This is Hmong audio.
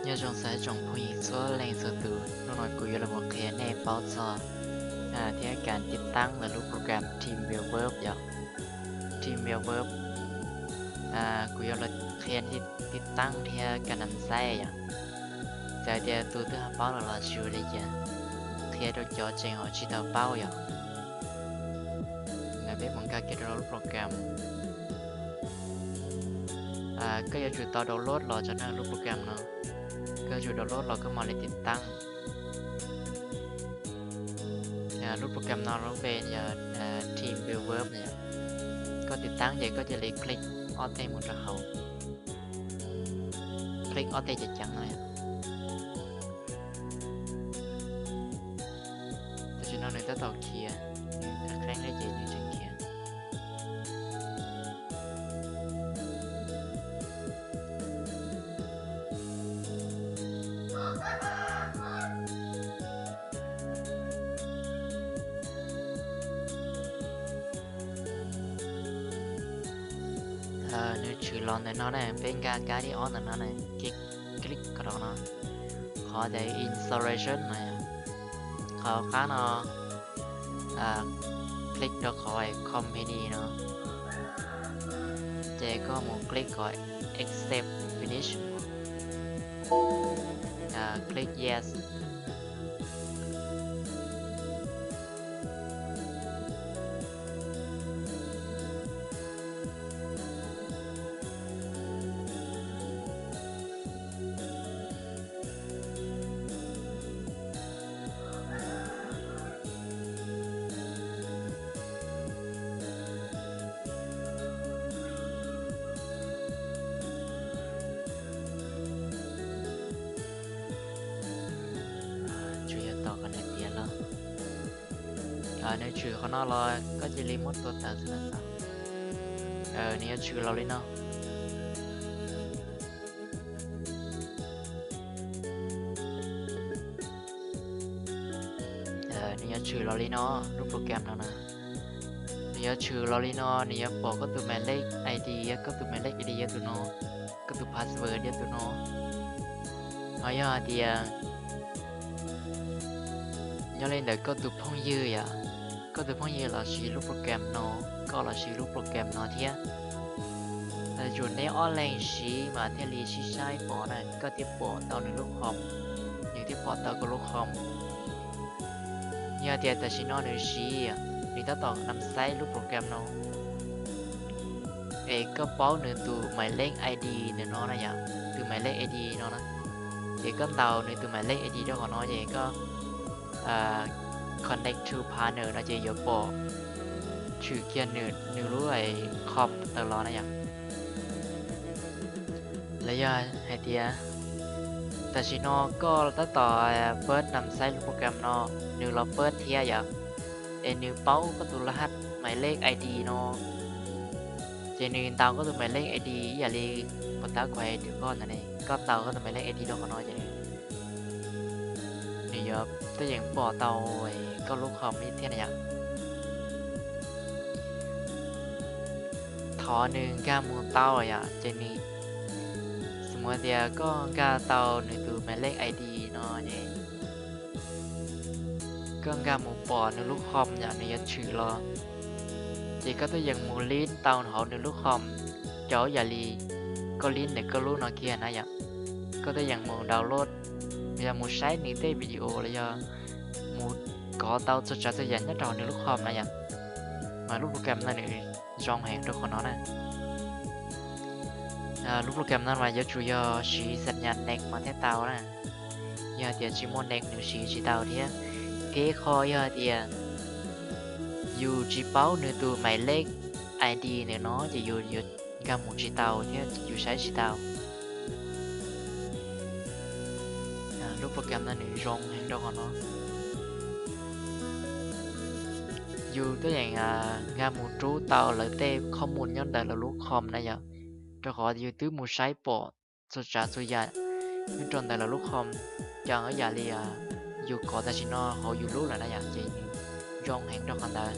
Nyob zoo txog ib tsoom phooj ywg txhua leej txhua tus, hnub no kuv yuav los mus qhia nej paub txog thiab kam tib taab ntawm lub program TeamViewer yom. TeamViewer, kuv yuav los qhia tib taab thiab kam nam xaib yom. Txawm tias tus twb ho paub lawm los tsis ua li cas, qhia rau cov tseem ho tsis tau paub yom. Peb mus nkag kiag rau lub program. Koj yuav tsum tau download los tso na lub program no. Koj yuav tsum download los koj mam li tib taab. Lub program no lub npe yog TeamViewer no. Koj tib taab ces koj cia li click ob teg mus rau hauv. Click ob teg ceev ceev no. Tam sim no nws tab tom khiav, nws qeeb qeeb li ces nws tseem khiav. Nws tshwm los ntawm no na, peb nkag kab li ob ntawm no na, click, click qhov no, qhov tias installation no. Qhov qab no, click rau qhov company no, ces koj mus click qhov accept finish, click yes. Tsuas yog tos kom nws tiav los. Nws tshwm qhov no los koj cia li muab tua tawm xwb na. Nws yuav tshwm los li no. Nws yuav tshwm los li no, lub program no na. Nws yuav tshwm los li no, nws yuav pom koj tus maiv lej I D, koj tus maiv lej I D yog tus no, koj tus password yog tus no. Ho yog hais tias nyob li ntawm koj tus phooj ywg yom, koj tus phooj ywg los siv lub program no, koj los siv lub program no thiab. Yuav tsum neb ob leeg siv mas thiaj li sib saib pom na, koj thiaj pom tau nws lub com, nws thiaj pom tau koj lub com. Yog tias tam sim no nws siv, nws tab tom nam xaib lub program no, es koj paub nws tus maiv lej I D ntawm no na yom, tus maiv lej I D no na, ces koj ntaus nws tus maiv lej I D rau qhov no ces koj connect to partner no ces yuav pom tshwm kiag nws lub com tawm los na yom. Los yog hais tias tam sim no koj tab tom pab nam xaib lub program no, nws los pab thiab yom, es nws paub koj tus lab haj maiv lej I D no, ces nws ntaus koj tus maiv lej I D ib yam li puas tab kuv hais rau koj ntawd ne, koj ntaus koj tus maiv lej I D rau qhov no ces nws yuav tuaj yeem pom tau koj lub com li thiab na yom. Thov nws nkag mus tau yom, ces nws, xws li tias koj nkag tau nws tus maiv lej I D no es koj nkag mus pom nws lub com yom, nws yuav tshwm los, ces koj tuaj yeem mus lib tau hauv nws lub com, cov yam li koj lib ntawm koj lub no kiag na yom. Koj tuaj yeem mus download, yog mus saib nws tej video los yog mus kov tau txhua tsav txhua yam nyob rau hauv nws lub com na yom. Mas lub program no nws zoo heev rau qhov no na. Lub program no mas yuav tsum yog siv xam nyas next mas thiaj tau na. Yog tias tsis muaj next nws siv tsis tau thiab. Thiab qhov yog tias yus tsis paub nws tus maiv lej I D ntawm no ces yus yuav nkag mus tsis tau thiab yus saib tsis tau. Lub program no nws zoo heev rau qhov no. Yus tuaj yeem nkag mus rub tau lawv tej qhob mus nyob ntawm lawv lub com na yom, rau qhov yus twb mus saib pom txhua tsav txhua yam nyob rau ntawm lawv lub com, cov yam li yus kov tam sim no hauv yus lub lawm na yom, ces nws zoo heev rau qhov ntawd.